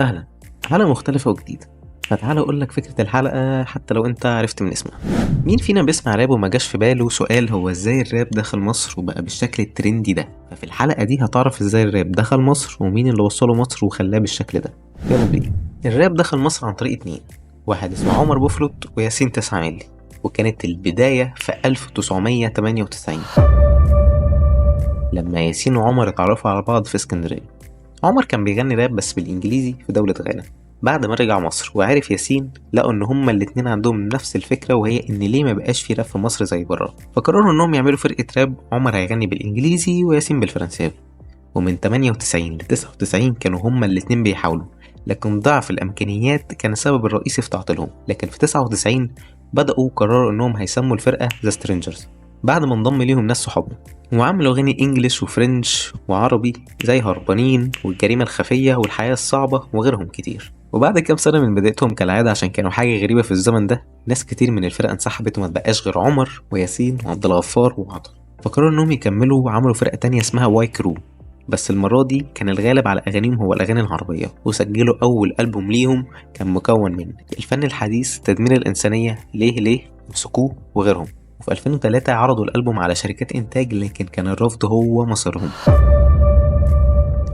اهلا. حلقة مختلفة وجديدة، فتعالى اقول لك فكرة الحلقة حتى لو انت عرفت من اسمها. مين فينا بيسمع راب وما جاش في باله سؤال هو ازاي الراب دخل مصر وبقى بالشكل ال trendy ده؟ ففي الحلقة دي هتعرف ازاي الراب دخل مصر ومين اللي وصله مصر وخلاه بالشكل ده. يلا بينا. الراب دخل مصر عن طريق اتنين، واحد اسمه عمر بوفلوت وياسين 9 مللي، وكانت البداية في 1998 لما ياسين وعمر اتعرفوا على بعض في اسكندرية. عمر كان بيغني راب بس بالإنجليزي في دولة غانا. بعد ما رجع مصر وعرف ياسين لقوا إن هما الاتنين عندهم نفس الفكرة، وهي إن ليه ما بقاش في راب في مصر زي بره، فقرروا إنهم يعملوا فرقة راب. عمر هيغني بالإنجليزي وياسين بالفرنساوي. ومن 98 ل 99 كانوا هما الاتنين بيحاولوا، لكن ضعف الإمكانيات كان السبب الرئيسي في تعطيلهم. لكن في 99 بدأوا قرروا إنهم هيسموا الفرقة The Strangers بعد ما انضم ليهم ناس صحابهم، وعملوا أغاني English و French وعربي زي هربانين والجريمة الخفية والحياة الصعبة وغيرهم كتير. وبعد كام سنة من بدايتهم كالعادة، عشان كانوا حاجة غريبة في الزمن ده، ناس كتير من الفرقة انسحبت وما تبقاش غير عمر وياسين وعبد الغفار وعطا، فقرروا إنهم يكملوا وعملوا فرقة تانية اسمها Y Crew، بس المرة دي كان الغالب على أغانيهم هو الأغاني العربية. وسجلوا أول ألبوم ليهم كان مكون من الفن الحديث، تدمير الإنسانية، ليه ليه، امسكوه وغيرهم. وفي 2003 عرضوا الألبوم على شركات إنتاج، لكن كان الرفض هو مصيرهم.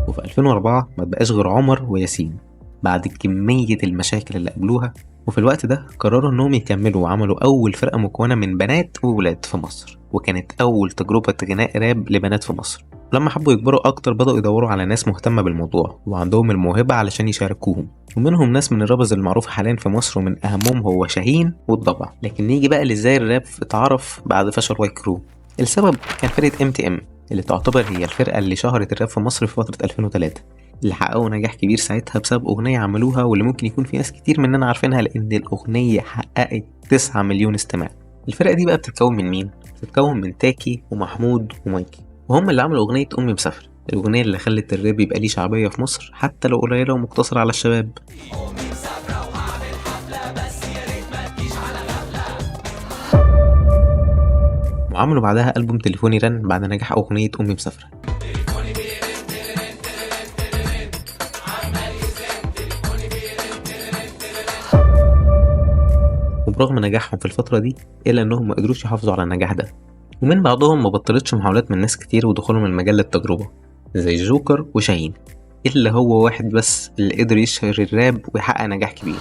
وفي 2004 ما بقاش غير عمر وياسين بعد كمية المشاكل اللي قابلوها، وفي الوقت ده قرروا إنهم يكملوا وعملوا أول فرقة مكونة من بنات وولاد في مصر، وكانت أول تجربة غناء راب لبنات في مصر. لما حبوا يكبروا أكتر بدأوا يدوروا على ناس مهتمة بالموضوع وعندهم الموهبة علشان يشاركوهم، ومنهم ناس من ال rappers المعروفة حاليا في مصر، ومن أهمهم هو شاهين والضبع. لكن نيجي بقى لإزاي الراب اتعرف بعد فشل Y Crew. السبب كان فرقة MTM اللي تعتبر هي الفرقة اللي شهرت الراب في مصر في فترة 2003، اللي حققوا نجاح كبير ساعتها بسبب أغنية عملوها، واللي ممكن يكون في ناس كتير مننا عارفينها لأن الأغنية حققت 9 مليون استماع. الفرقة دي بقى بتتكون من مين؟ بتتكون من تاكي ومحمود ومايكي، وهم اللي عملوا أغنية أمي مسافرة، الأغنية اللي خلت الراب يبقى ليه شعبية في مصر حتى لو قليلة ومقتصرة على الشباب. وعملوا بعدها ألبوم تليفوني رن بعد نجاح أغنية أمي مسافرة. وبرغم نجاحهم في الفترة دي إلا أنهم ما قدروش يحافظوا على النجاح ده، ومن بعدهم ما بطلتش محاولات من ناس كتير ودخولهم المجال للتجربة زي جوكر وشاهين، إلا هو واحد بس اللي قدر يشهر الراب ويحقق نجاح كبير،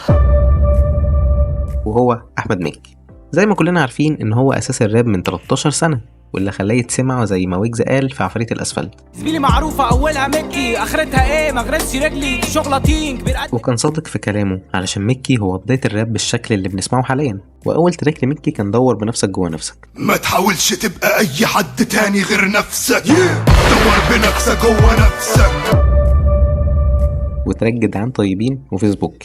وهو أحمد مكي. زي ما كلنا عارفين إن هو أساس الراب من 13 سنة، واللي خلاه يتسمع زي ما ويجز قال في عفاريت الأسفلت، زميلي معروفة أولها مكي آخرتها إيه ما غرسش رجلي شغلة طين كبير. وكان صادق في كلامه علشان مكي هو بداية الراب بالشكل اللي بنسمعه حاليا. وأول track لمكي كان دور بنفسك جوه نفسك، ما تحاولش تبقى أي حد تاني غير نفسك، دور بنفسك جوه نفسك. و track جدعان طيبين وفيسبوك.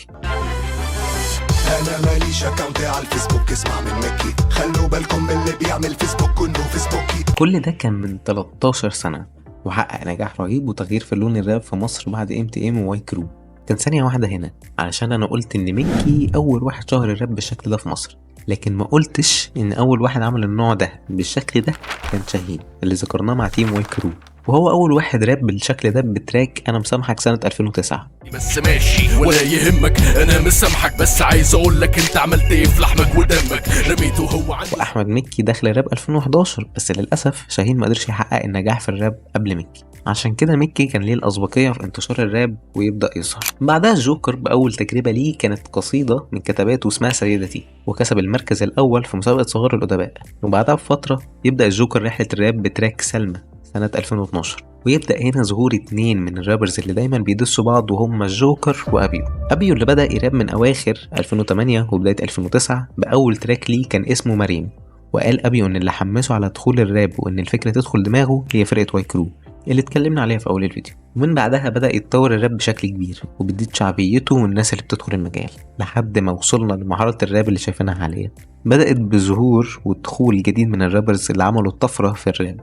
أنا ماليش account على الفيسبوك، اسمع من مكي، خلوا بالكم من اللي بيعمل فيسبوك كله فيسبوكي. كل ده كان من 13 سنة وحقق نجاح رهيب وتغيير في لون الراب في مصر بعد MTM و Y Crew. كان ثانية واحدة هنا علشان أنا قلت إن مكي أول واحد شهر الراب بالشكل ده في مصر، لكن ما قلتش إن أول واحد عمل النوع ده بالشكل ده كان شاهين اللي ذكرناه مع team Y Crew، وهو أول واحد راب بالشكل ده ب track أنا مسامحك سنة 2009. بس ماشي ولا يهمك أنا مسامحك، بس عايز أقول لك أنت عملت إيه في لحمك ودمك رميته هو عندي. وأحمد مكي دخل الراب 2011، بس للأسف شاهين ما قدرش يحقق النجاح في الراب قبل مكي، عشان كده مكي كان ليه الأسبقية في انتشار الراب ويبدأ يظهر. بعدها الجوكر بأول تجربة ليه كانت قصيدة من كتاباته اسمها سيدتي، وكسب المركز الأول في مسابقة صغار الأدباء. وبعدها بفترة يبدأ الجوكر رحلة الراب ب track سلمى سنة 2012، ويبدأ هنا ظهور اتنين من ال rappers اللي دايما بيدسوا بعض، وهم الجوكر وأبيو. أبيو اللي بدأ يراب من أواخر 2008 وبداية 2009 بأول track ليه كان اسمه مريم. وقال أبيو إن اللي حمسه على دخول الراب وإن الفكرة تدخل دماغه هي فرقة Y Crew اللي اتكلمنا عليها في أول الفيديو. ومن بعدها بدأ يتطور الراب بشكل كبير وبتزيد شعبيته والناس اللي بتدخل المجال، لحد ما وصلنا لمرحلة الراب اللي شايفينها حاليا. بدأت بظهور ودخول جديد من ال rappers اللي عملوا الطفرة في الراب،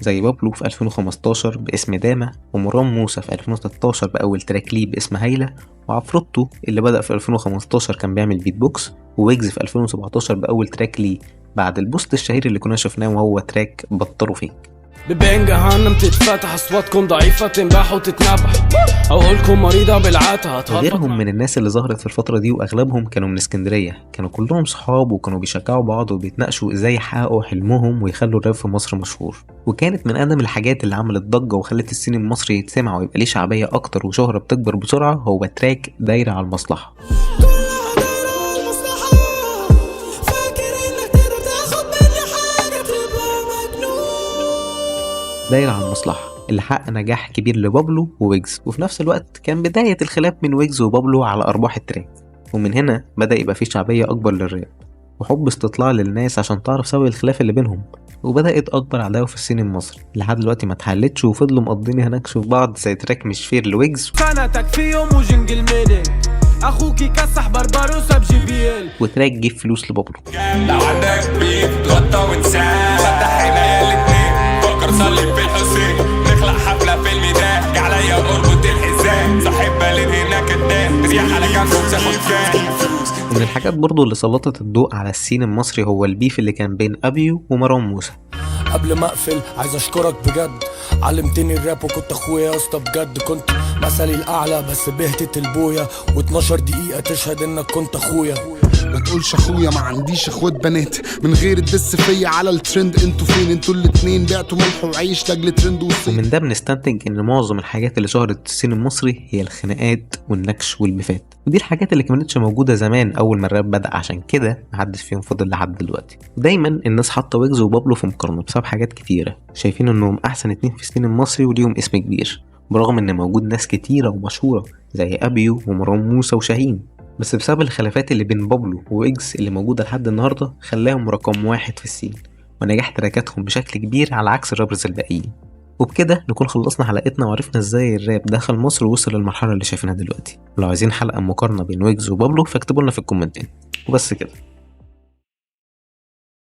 زي بابلو في 2015 باسم داما، ومروان موسى في 2016 بأول track ليه باسم هايلة، وعفروتو اللي بدأ في 2015 كان بيعمل بيت بوكس، وويجز في 2017 بأول track ليه بعد ال post الشهير اللي كنا شفناه وهو track بطلوا fake. بيبان جهنم تتفتح، اصواتكم ضعيفة تنبح وتتنبح، عقولكم مريضه بالعتا. غيرهم من الناس اللي ظهرت في الفترة دي وأغلبهم كانوا من اسكندرية، كانوا كلهم صحاب وكانوا بيشجعوا بعض وبيتناقشوا ازاي يحققوا حلمهم ويخلوا الراب في مصر مشهور. وكانت من أقدم الحاجات اللي عملت ضجة وخلت ال scene المصري يتسمع ويبقى ليه شعبية أكتر وشهرة بتكبر بسرعة هو track دايرة على المصلحة. كلها دايرة على المصلحة، فاكر انك تقدر تاخد مني حاجة تبقى مجنون. دايرة على المصلحة اللي حقق نجاح كبير لبابلو وويجز، وفي نفس الوقت كان بداية الخلاف من ويجز وبابلو على أرباح ال track، ومن هنا بدأ يبقى فيه شعبية أكبر للراب وحب استطلاع للناس عشان تعرف سبب الخلاف اللي بينهم. وبدأت أكبر عداوة في ال scene المصري لحد دلوقتي ما اتحلتش، وفضلوا مقضينها نكش في بعض زي track مش fair لويجز سنتك في يوم وجنجل ميلك، اخوكي كسح بربروسة ب JBL، و track جيب فلوس لبابلو. لو عندك beef غطى وانساه، فتح عينيا الاتنين فكر صلي في الحسين، نخلق حفلة في الميدان عليا اربط الحزام، صاحب بالين هناك كداب ريح على جنبه تاخد كام. ومن الحاجات برضو اللي سلطت الضوء على ال scene المصري هو ال beef اللي كان بين أبيو ومروان موسى. قبل ما اقفل عايز اشكرك بجد، علمتني الراب وكنت اخويا يا اسطى بجد، كنت مثلي الاعلى بس بهتت البويا، و12 دقيقة تشهد انك كنت اخويا. ما تقولش اخويا ما عنديش اخوات بنات، من غير ال diss فيا على الترند، انتوا فين انتوا الاتنين بعتوا ملح وعيش لاجل ترند وصيت. ومن ده بنستنتج ان معظم الحاجات اللي شهرت ال scene المصري هي الخناقات والنكش والبيفات، ودي الحاجات اللي كانتش موجودة زمان أول ما الراب بدأ، عشان كده محدش فيهم فضل لحد دلوقتي. ودايما الناس حاطة ويجز وبابلو في مقارنة بسبب حاجات كتيرة، شايفين انهم أحسن اتنين في ال scene المصري وليهم اسم كبير، برغم ان موجود ناس كتيرة ومشهورة زي أبيو ومروان موسى وشاهين، بس بسبب الخلافات اللي بين بابلو وويجز اللي موجودة لحد النهاردة خلاهم رقم واحد في ال scene، ونجاح تراكاتهم بشكل كبير على عكس ال rappers الباقيين. وبكده نكون خلصنا حلقتنا وعرفنا ازاي الراب دخل مصر ووصل للمرحلة اللي شايفينها دلوقتي. ولو عايزين حلقة مقارنة بين ويجز وبابلو فاكتبوا لنا في الكومنتات. وبس كده.